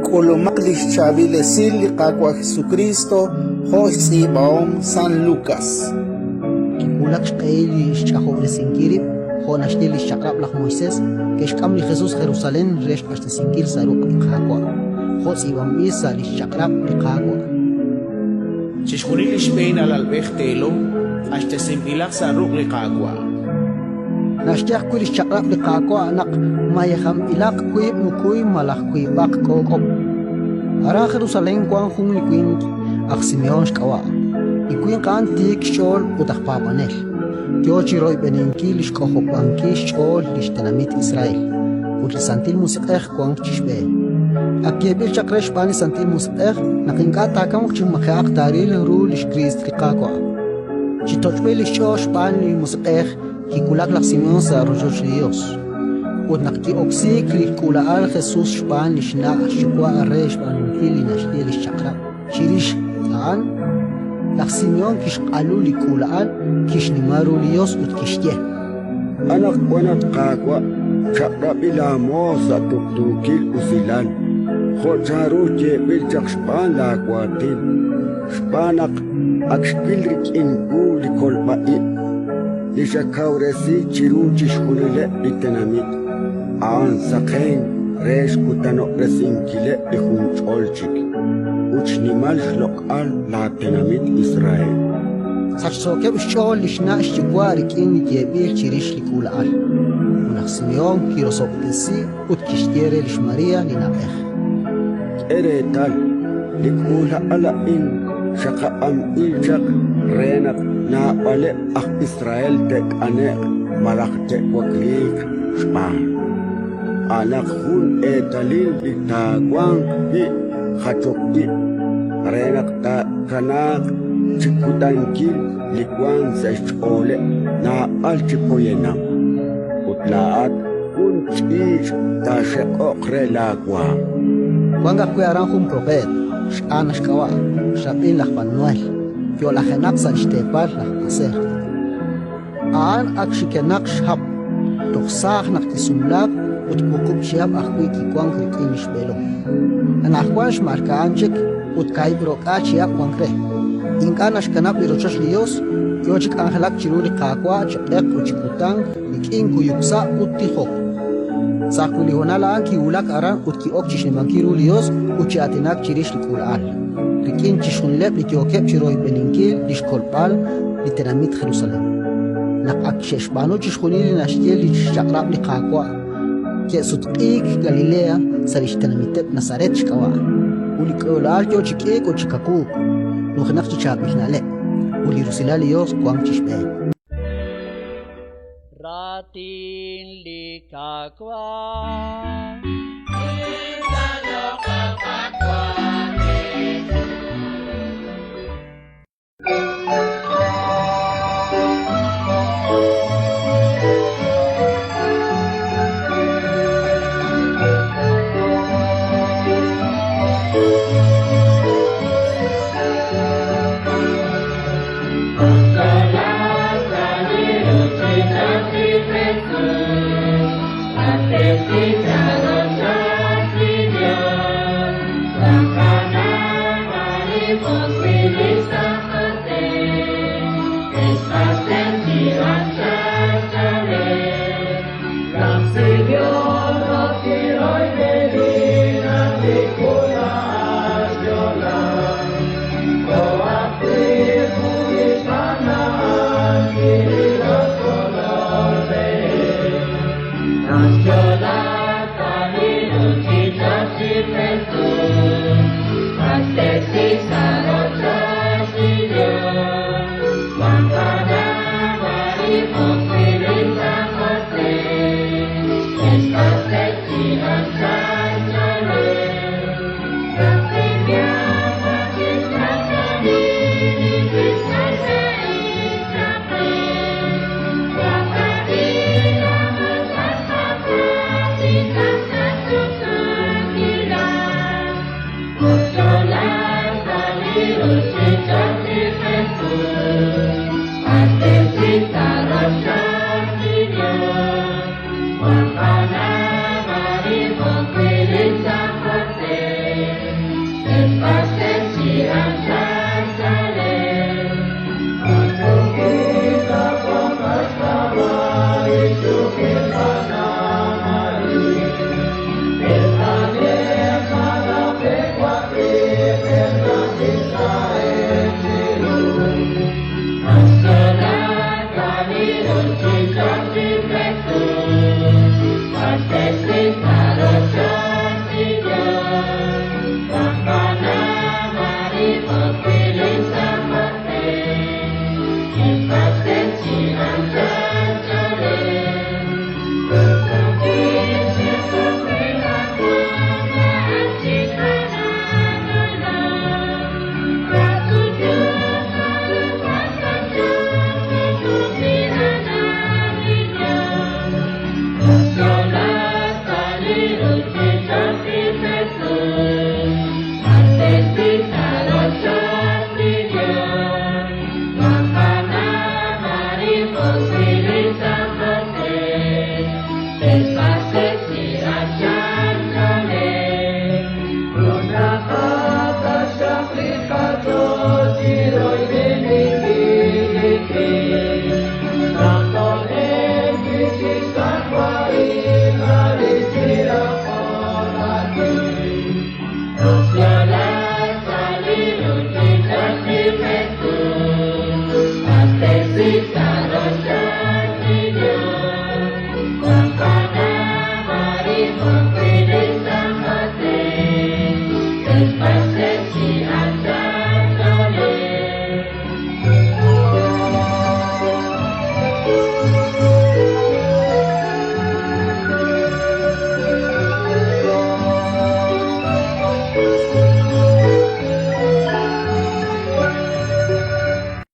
K'ulumaq li xchaab'il esil li Qaawa' Jesukriist jo' xtz'iib'ahom San Lukas. Kiwulak xq'ehil li xch'ajob'resinkil rib' jo' naxye li xChaq'rab' laj Moisés, ke'xk'am li Jesus Jerusalén re xq'axtesinkil sa' ruq' li Qaawa', jo' tz'iib'anb'il sa' li xChaq'rab' li Qaawa'. Chixjunil li xb'een alalb'ej teelom q'axtesinb'ilaq sa' ruq' li Qaawa'. Naxye ajwi' li xchaq'rab' li Qaawa' naq mayejanb'ilaq wiib' mukuy malaj wiib'aq k'ook'ob'. Aran Jerusalén wank jun li winq, aj Simehón xk'ab'a'. Li winq a'an tiik xch'ool ut aj paab'anel, yo chi royb'eninkil li xk'ojob'ankil xch'ool li xtenamit Israel, ut li Santil Musiq'ej wank chi xb'een. Ak yeeb'il chaq re xb'aan li Santil Musiq'ej naq ink'a' taakamq chi maji'aq taaril ru li xKriist li Qaawa'. Chi toch'b'il li xch'ool xb'aan li Musiq'ej kiwulak laj Simón sa' rochoch li Yos. Ut naq ki'oksiik li k'uula'al Jesus xb'aan li xna' xyuwa' re xb'aanunkil li naxye li xchaq'rab' chirix a'an, laj Simón kixq'alu li k'uula'al, kixnima ru li Yos ut kixye: Anaqwan, at Qaawa', chaq'rab'i laamoos sa' tuqtuukil usilal, jo' chanru yeeb'il chaq xb'aan laawaatin, xb'aan naq ak xwil rik'in wu li kolb'a ib' li xakawresi chiru chixjunileb' li tenamit, a'an saqenk re xkutanob'resinkileb' li junch'ol chik ut xnimal xloq'al laatenamit Israel. Sachsookeb' xch'ool li xna' xyuwa' rik'in li yeeb'il chirix li k'uula'al. Ut laj Simehón kirosob'tesi ut kixye re lix María li na'b'ej: K'e reetal, li k'uula'al a'in xaqab'anb'il chaq re naq naab'aleb' aj Israel te't'ane'q malaj te'wakliiq xb'aan. A'anaq jun eetalil li taawanq wi' jachok ib' re naq taakanaaq chi kutankil li wank sa' xch'ooleb' naab'al chi poyanam. Ut laa'at jun ch'iich' taaxeq'oq re laawaanm. Wank ajwi' aran jun propeet, x'Ana xk'ab'a', xrab'in laj Fanuel, yo'lajenaq sa' li xteepal laj Aser. A'an ak xikenaq xhab', toj saaj naq kisumlaak ut wuqub' chihab' ajwi' kiwank rik'in li xb'eelom. Anaqwan xmalka'an chik ut kaahib' ro'k'aal chihab' wank re. Ink'a' naxkanab' li rochoch li Yos, yo chi k'anjelak chiru li Qaawa' chi q'eq ut chi kutan rik'in kuyuk sa' ut tijok. Sa' ajwi' li honal a'an kiwulak aran ut ki'ok chi xnimankil ru li Yos ut chi aatinak chirix li k'uula'al, rik'in chixjunileb' li yookeb' chi royb'eninkil li xkolb'al li tenamit Jerusalén. Naq ak xe'xb'aanu chixjunil li naxye li xchaq'rab' li Qaawa', ke'sutq'iik Galilea sa' li xtenamiteb' Nazaret xk'ab'a'. Ut li k'uula'al yo chi k'iik ut chi kawuuk, nujenaq chi chaab'il na'leb', ut li rusilal li Yos wank chi xb'een. Raatin li Qaawa'.